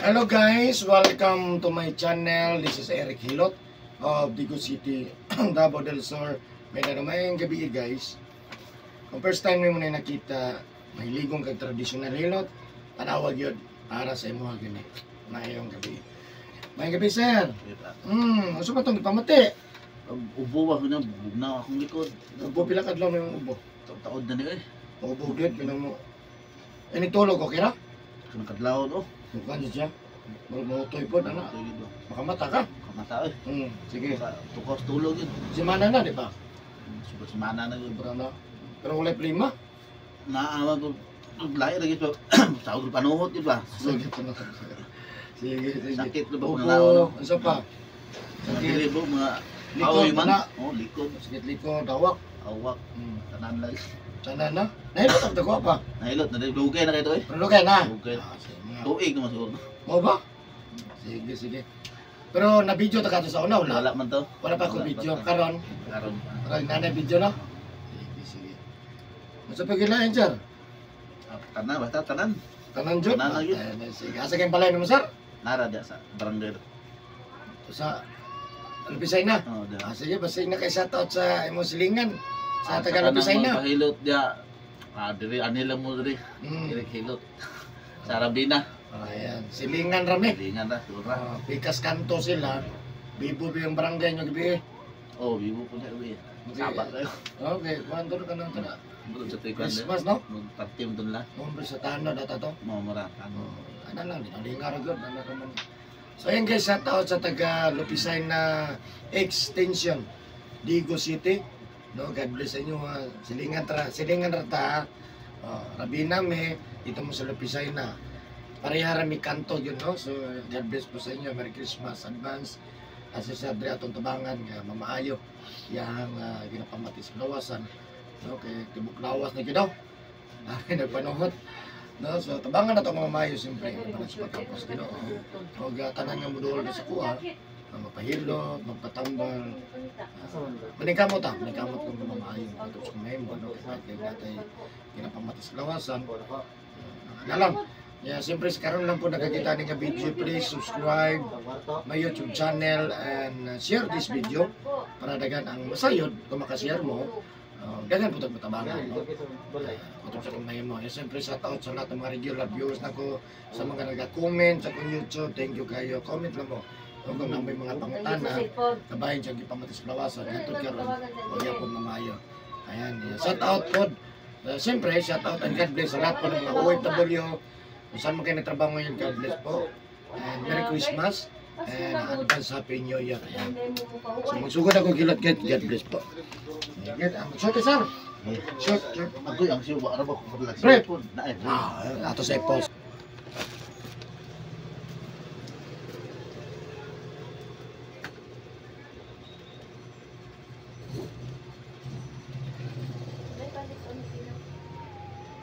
Hello guys, welcome to my channel. This is Eric Hilot of Digos City, Davao del Sur. May namayang gabi guys. Kung first time mo na nakita, mahiligong kag traditional hilot, tanawag yun para sa imo gani. Mayong gabi. Mayong gabi, sir. Uso ba itong ipamati? Ubo ba ko na, bugnaw akong likod. Ubo, pila ka adlaw mo yung ubo? Taod na niyo eh. Ubo gyud pinang mo. Eh, nagtulog, okay ra? Kanang kadlawon oh. Mukan siya. Mutoy po, ano? Tulog ba? Makamata ka. Kamata eh. Sige. Tukos tulog yun. Simana na, di ba? Super semana na yun. Sobra na. Pero walay plima. Naawa ko. Lahi lagi pa. Sa ko panuhot yun ba? Sige, pa na. Sige, sige. Sakit na ba Ubo, kung nalaon? ano pa? Mga Sakit. dili po, mga Likod, kahoy man. na. Oh, likod. Sakit likod, hawak. Awak. Tanan lagi. Sana na. Nahilot ang dagwa pa. Nahilot na dugay na kayo eh. Pero lugay na. Lugay. Ah, sige. Tuig naman siguro. Mo ba? Sige, sige. Pero na-video ta kato sa una, wala. Wala man to. Wala pa ako Wala video. pa. Karon, Karon. karon na video na. Sige, sige. Masa pa gilain, sir? Ah, tanan basta tanan. Tanan jud. Tanan lagi. Ah, sige. Asa kayong balay nimo, sir? Nara dia sa barangay. Sa Lupisay na. Oh, dia. Ah, sige, basta na kay shoutout sa imong silingan. Sa Ah, taga Lupisay na. Pahilot dia. Ah, diri ani lang mo diri. Diri hilot. Sa Rabina. Ayan, silingan rami. Silingan ra, siguro ra. Ah, pikas kanto sila. Bibo ba yung barangay nyo gabi eh. Oh, bibo po niya uwi. Okay. Saba kayo. Okay, kuwan to ka nang tala. Butod sa tuig kan. Christmas, no? Magparty mo dun la. Nombre sa tano data to. Mo mara. Oh, ano lang, dinalingar agad, ano ka man. So ayan guys, shout out sa taga Lupisay na Extension, Digo City. No, God bless sa inyo. Ha. Silingan tra, silingan ra ta. Oh, Rabina me, dito mo sa Lupisay na. Pareha ra mi kanto yun, no? So God bless po sa inyo. Merry Christmas advance. Asa sa diri atong tabangan nga mamaayo yang ginapamati sa lawasan. No, kay tibok lawas na gyud daw. Ay nagpanuhot. No, so tabangan na to nga mamayo siyempre para sa pagkapos Ginoo. Og tanan nga moduol sa kuha, mapahilot, magpatambal. Maningkamot ta, maningkamot kung mamaayo ato sa mahimo no kay kay natay ginapamati sa lawasan. Ano lang. Yeah, siyempre sa karon lang po nakakita ni nga video, please subscribe my YouTube channel and share this video para dagan ang masayod kung makashare mo. Dagan po tag matabangan, no? Kutob sa kong mahimo. Eh, siyempre, shout out sa lahat ng mga regular viewers nako, sa mga nag-comment sa akong YouTube. Thank you kayo. Comment lang mo. Kung kung may mga pangutana, kabahin siyang gipamati sa lawasan. Hantod karon, huwag yan po mamayo. Ayan. Yeah. Shout out po. Siyempre, shout out and God bless sa lahat po ng mga OFW. Kung saan man kayo nagtrabaho ngayon, God bless po. And Merry Christmas. And advance Happy New Year. Ayan. So, magsugod ako gilot, God, God bless po. Ayan. Mag-short, sir. Short, short. Agoy ang siyo ba ko padala. Pre! Na eh. Ah, ato sa post.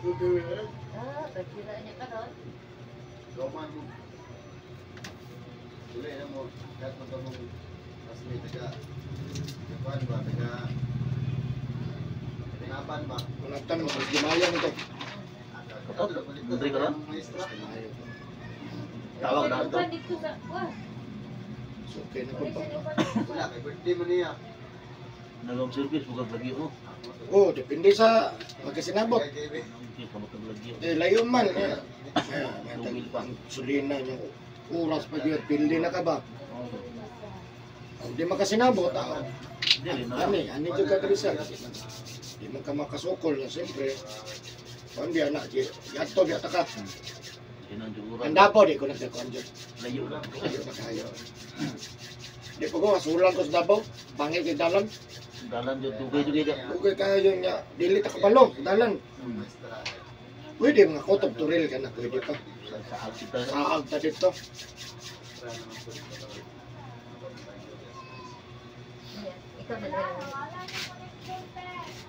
Ah, pagkira niya karon. Roman mo. Dili na mo kahit magkamong mas may taga Japan ba taga Napan ba? Unatan mo, mas gimaya mo to. Diri ka ron? Maestra. Tawag na to. Dito sa wah. So, okay na po pa. Wala kay birthday man niya. Nagong service bugag lagi oh. Oh, depende sa magkasinabot. Okay, kamot lagi. Eh, layo man. Eh, eh, ang sulina niya. Oras pa yun, pili na ka ba? Kung di makasinabot, ah, Dili na. ani, ani dyan ka diri sir. Di man ka makasukol na siyempre. Kung di anak, yato, yata ka. Kinang jugura. Ang Davao, di ko nagkakuan dyan. Layo na. Layo na kayo. Di po ko, kasulan ko sa Davao. Pangit kay dalan. Dalan jud dugay dugay da. Okay kayo niya, dili ta kabalo, dalan. Pwede mga kotob turil ka na, pwede pa. Sa kita. Saag ta dito. Ikaw na lang.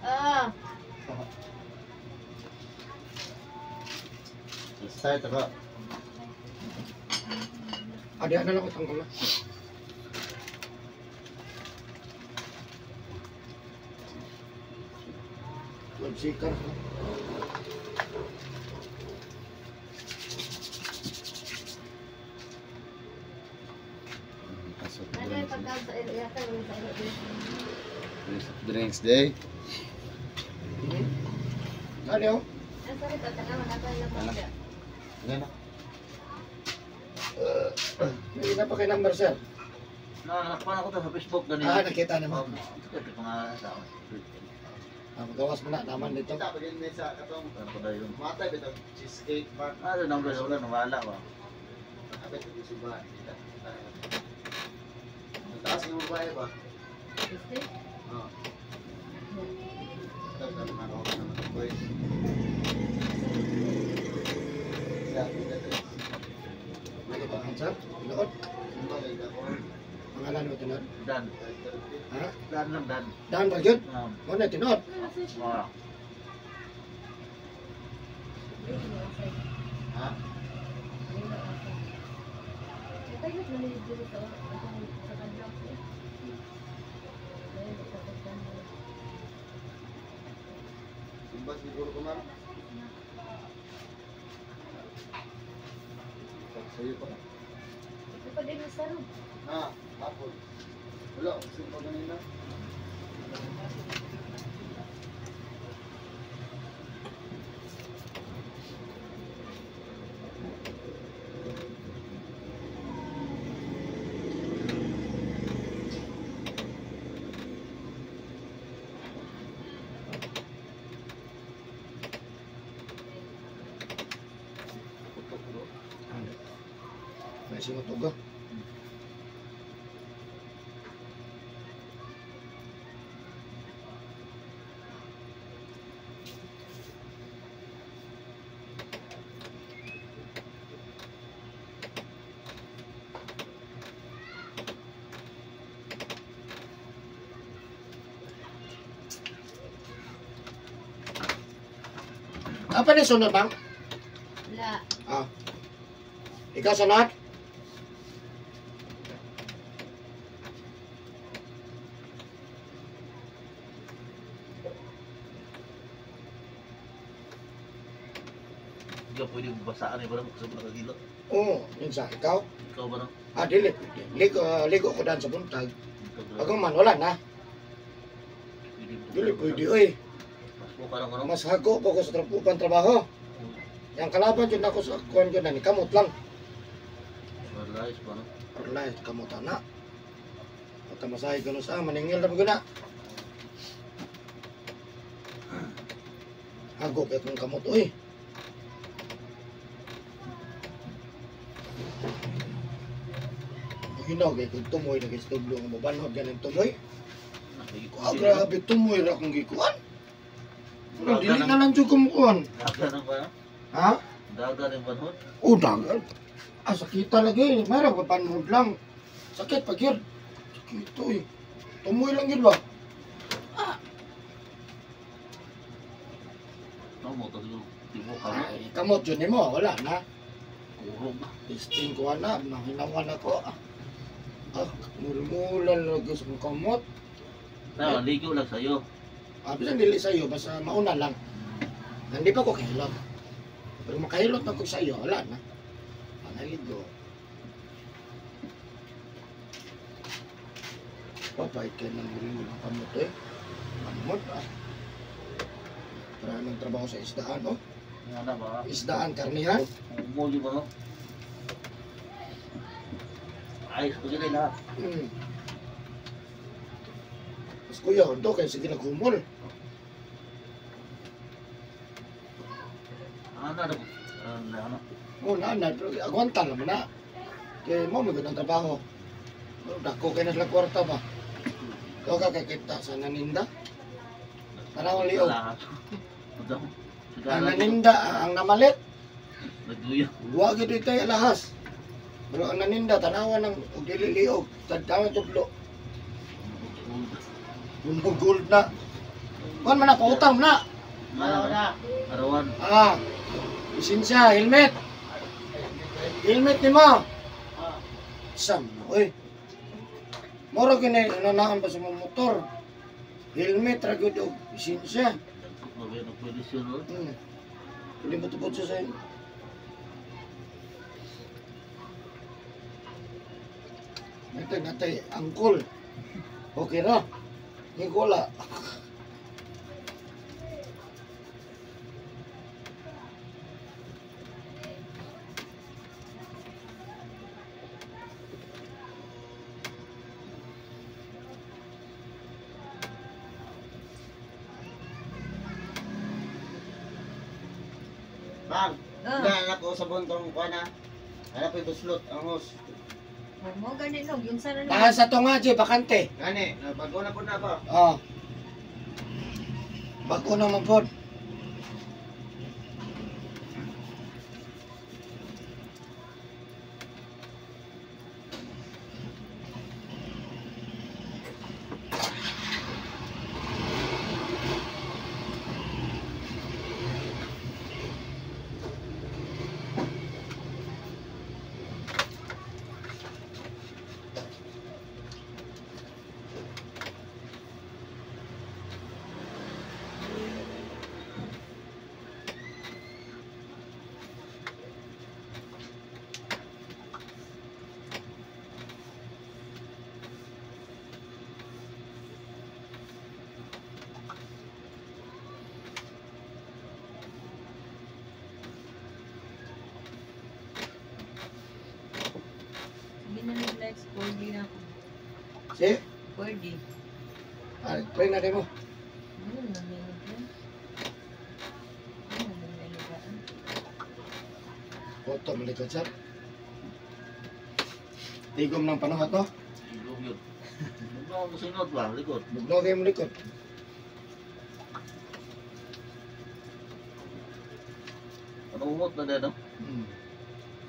Ah, Start ako. Adi na lang ko tanggal na. Webseeker. Pagkaon sa ilo yata wala sa ilo. Drinks day. Ano? Ang sakit at tanawan na tayo lang mga. Ano? May na pa kay number, sir. Nakakuha ako to sa Facebook ganyan. Ah, nakita naman. Ito pangalan sa akin. Ah, magawas mo na naman dito. Kita pa gid sa katong Ano ko daw yun? matay bitaw cheesecake pa. Ano number sa ulan? Wala ba? Abet di suba kita. Ang taas ng babae ba? Este? Oo. Tapos ano man ako naman boy. Sa kita tres. Nakita ka, sir? Tinuod? Simba kay ka ko. Pangalan mo, tinuod? Dan. Ha? Dan lang, Dan. Daan ba yun? Um, Mo na, tinuod. wala. Ha? Simba siguro ko ma'am. Sa'yo pa. Ha, hapon. Wala, simba kanina. Putok bro. May sinutog ah. Apa ni sunod, bang? Wala. Ah. Ikaw sunod? Hindi ka pwede basaan eh. Parang kasi nakagilot. Oo, minsan ikaw. Ikaw ba no? Ah, dili. Ligo, ligo ko daan sa buntag. Ikaw ba? Pag man, wala na. Pwede mo. Dili pwede, oy. Mas mo ka ng ano? Mas hago ko ko sa upang trabaho. Yang kalaban yun ako sa kuan yun na ni kamot lang. Wala, is ba no? Wala, kamot ana. At masahe ko sa maningil na guna. Hago kay kong kamot, oy. Hinaw kay kung tumoy na kay stublo nga mabanhod ganin tumoy. Ah, grabe tumoy ra kong gikuan. Pero dili na lang jud kumukuan. Daga ng ba? Ha? Daga ng banhod? Oh, dagal. Ah, sakita lagi. Mayroon pa panhod lang. Sakit pag yun. Sakit eh. Tumoy lang yun ba? No mo, tapos yung timo ka mo. Ay, kamot yun mo. Wala na. Kurog. Testing ko na. Nahinawan ako. Ah, mulmulan lagi sa kamot. Tama, ligo lang sa'yo. Ah, bisan dili sa'yo. Basta mauna lang. Hindi pa ko kahilot. Pero makahilot na ko sa iyo, wala na. Panaligo. Papay kayo ng muling ng kamot eh. Kamot ah. Para ng trabaho sa isdaan oh. Nga na ba? Isdaan, karnihan. Umuli ba no? Ayos ko dyan eh lahat. Mas kuya, do kay sige naghumol. Ano na? Ano ano? Oh, na na, pero agwanta naman na. Kay mo may ang trabaho. Pero dako kay na sila kwarta ba. Ikaw ka kakita sa naninda. Tanaw liog. Ang naninda, ang namalit. Nagduya. Wa gid ito alahas. Pero ang naninda, tanawa ng og dili liog. Tanawa tublo. Puno gold na. Kuan man na, pautang na. Ano na? Arawan. Ah, lisensya, helmet. Helmet ni mo. Sam, oy. Moro gini nanaan pa sa mga motor. Helmet ra gyud og lisensya. Pwede mo tupod siya sa'yo. May Natay, natay, angkol. Okay ra. Nicola. Bang, Ah. na anak ko sa buntong kuha na. Anak ko ibuslot ang hos. Mo gani no, yung sana Tahan sa tunga, Jay, bakante. Gani, bago na po na ba? Oh. Bago naman po. Sige na ni Flex, 4D na ako. Si? 4D. Ah, try na mo. Ano na may nag Ano na may nag? Photo malikot, sir. Tigom ng panuhat, no? Tigom yun. Bugnaw mo singot ba? Likod. Bugnaw kayo malikot. Panungot na din, no? Hmm.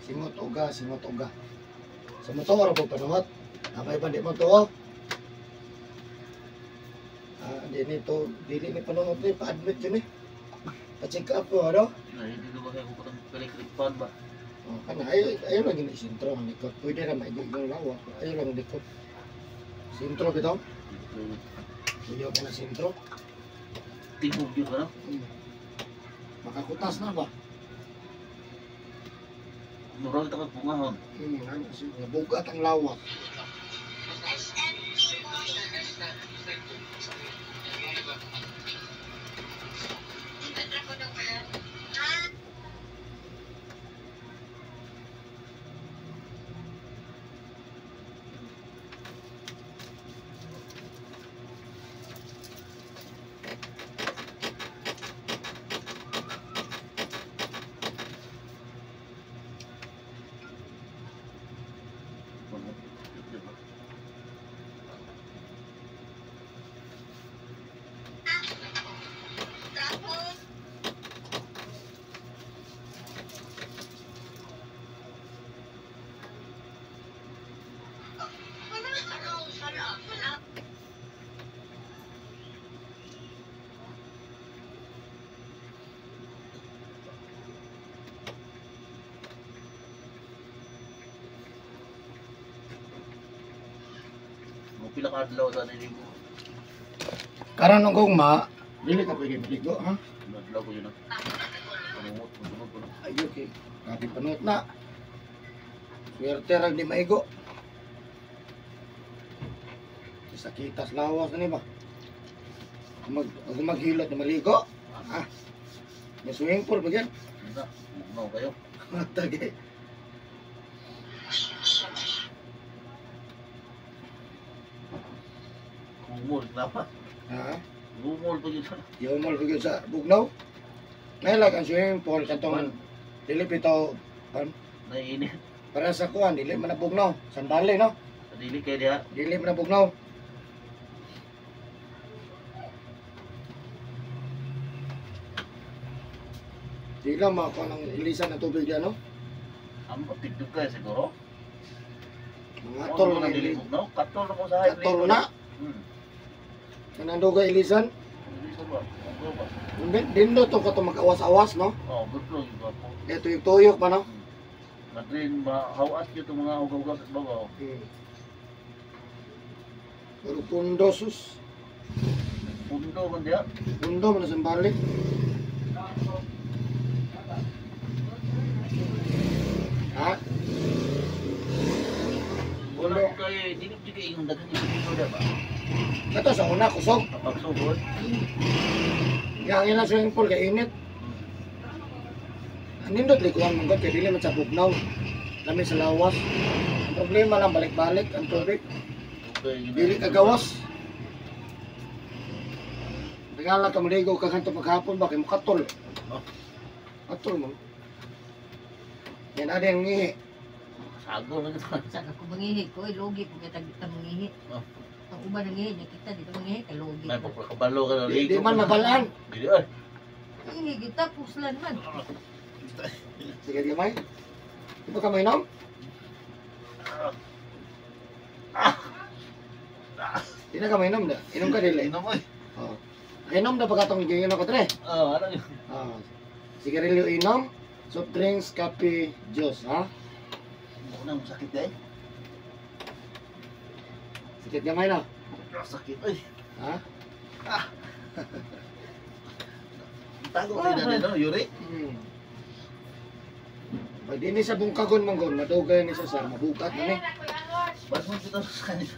Singot uga, singot uga. Sa motor po panuhat. Amay ba di mo to? Ah, di nito, dili ni panuhat ni pa-admit yun eh. Pa-check up ko, ano? Hindi ko ba kayo kung electric fan ba? Oh, kana ayo ayo lang gini sentro ang likod. Pwede ra maigo yung lawak. Ayo lang likod. Sentro bitaw. Iyo ka na sentro. Tingog yun, ano? Makakutas na ba? Murag ito kang pungahon. Ano siya, bugat ang lawak. Pila ka adlaw sa niligo. Karon nung gugma, dili ka pwede maligo, ha? Adlaw ko yun, ah. Panungot, panungot ko na. Ay, okay. Grabe panuot na. Swerte ra di maigo. Sakitas lawas na ni ba? Mag maghilot na maligo. Ah. May swimming pool ba yan? Hindi na, bugnaw kayo. Matagi. Gumol na pa. Ha? Gumol pa yun. Yumol pa gyud sa bugnaw. Nailag ang swimming pool katong dili bitaw kan Naiinit. para sa kuan dili man na bugnaw. Sandali no. Dili kay diha. Dili man na bugnaw. Di lang makakuha ng ilisan ng tubig diyan, no? Ang tigdog kayo siguro. Mga tol na na dili ili. bugnaw. Katol na ko sa highway. Katol na. Kanang dugay ilisan. Ilisan ba? Ano ba? Dindo to ka to mag-awas-awas, no? Oh, good flow yung po. Eh, tuyok-tuyok pa, no? Madrin, mahawas dito mga hugaw-hugaw sa babaw. Pero pundo, sus. Pundo man diha. Pundo, man sa balik. Ha? Wala ko kay Dili jud kay ingon daghan yung dito ba? Kato sa una kusog. Pagsugod. Yang ilang swimming pool kay init. Nindot likuan man gud kay dili man sa bugnaw. Lami sa lawas. Ang problema lang balik-balik ang tubig. Dili ka gawas. Regala ka maligo ka kanto paghapon ba kay mukatol. Oh. Katol mo. Yan ade ang ngihi. Sago na gito. Sa ako mangihi ko, ay lugi ko kita kita mangihi. Oh. Ang uban ang ngihi, kita dito mangihi, kay lugi. May pagkabalo ka na Di, di man mabalaan. Dili ay. Mangihi kita, puslan man. Sige gamay. Di ba ka mainom? Di na ka mainom da. Inom ka dili. Inom oy. Oh. Inom da pagkatong giingon ako tre. Oh, ano yun? Ah. Sigarilyo inom, soft drinks, kape, juice, ha? Mo na sakit eh. Sakit gamay na. Sakit oy. Ha? Tago kayo na no, Yuri. Pag di ni sa bungkagon manggon, madugay ni sa sir, mabugat na ni. Bas mo kita sa kanila.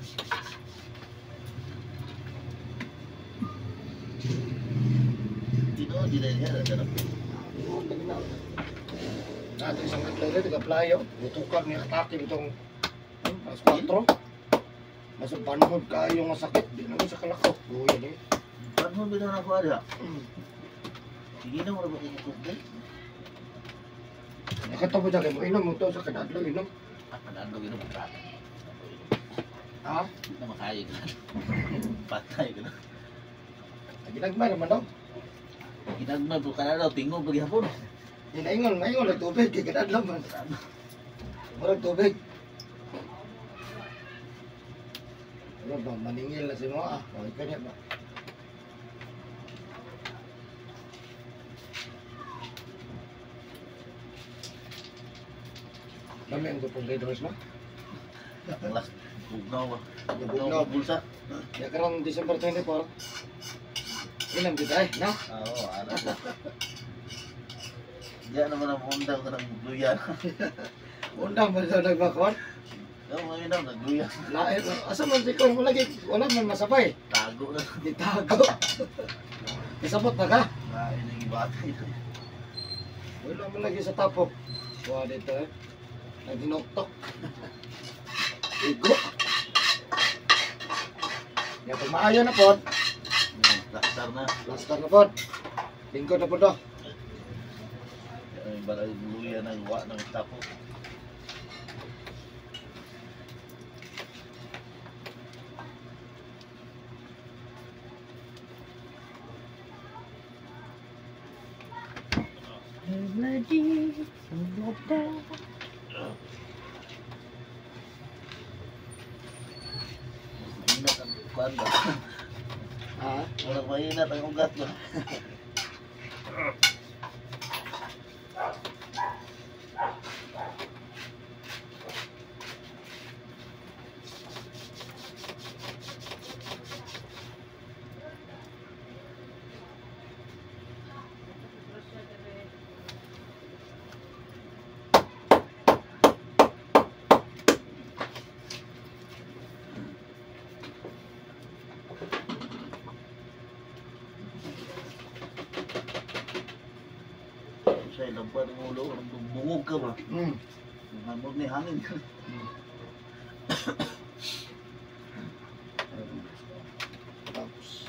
Dino, di na niya, ganun. Oo, tagnaw. Ato isang adlaw dito, kaplayo. Butukan ni atake bitong alas 4. Nasa banhod kayo nga sakit, di na mo sa kalakaw. Buya ni. Panhon bitaw na ako ada. Sige na mo na ba kayo tubig? Nakatabo dyan kayo mo, inom mo to sa kadadlaw, inom. Ah, panalo inom ka. Ha? Hindi na makaya ka. Patay ka na. Ginagmay naman daw. Ginagmay po ka na daw, tingog paghapon. Hinaingon, maingon ang tubig, kay kadadlaw man. Murag tubig. Ano ba, maningil na si mo ah. Okay ka niya ba? Dami ang gupong red horse mo. Alas, bugnaw ba? Bugnaw. Bugnaw bulsa. Ya karong December 24. Ilang kita eh, na? Oo, alam ko. Diyan naman ang undang ka ng duyan. Undang man sa nagbakuan. Yung mga yun ang nagduyan. Lain, asa man si Kong lagi, wala man masabay. Tago na. Ditago. Isabot na ka? Lain ang ibatay. Wala man lagi sa tapok. Wala dito eh. Nagdinoktok. Igo. Ya, pag maayo na po, Plaster na. plaster na po. Lingkod na po to. Ay, balay luya na gawa ng tapo. Ready, sulod na. Mainat ang kuan ba? Ha? Walang mainat ang ugat ba? Sa ilang pa ng ulo, bungog ka ba? Hamog ni hangin. Tapos.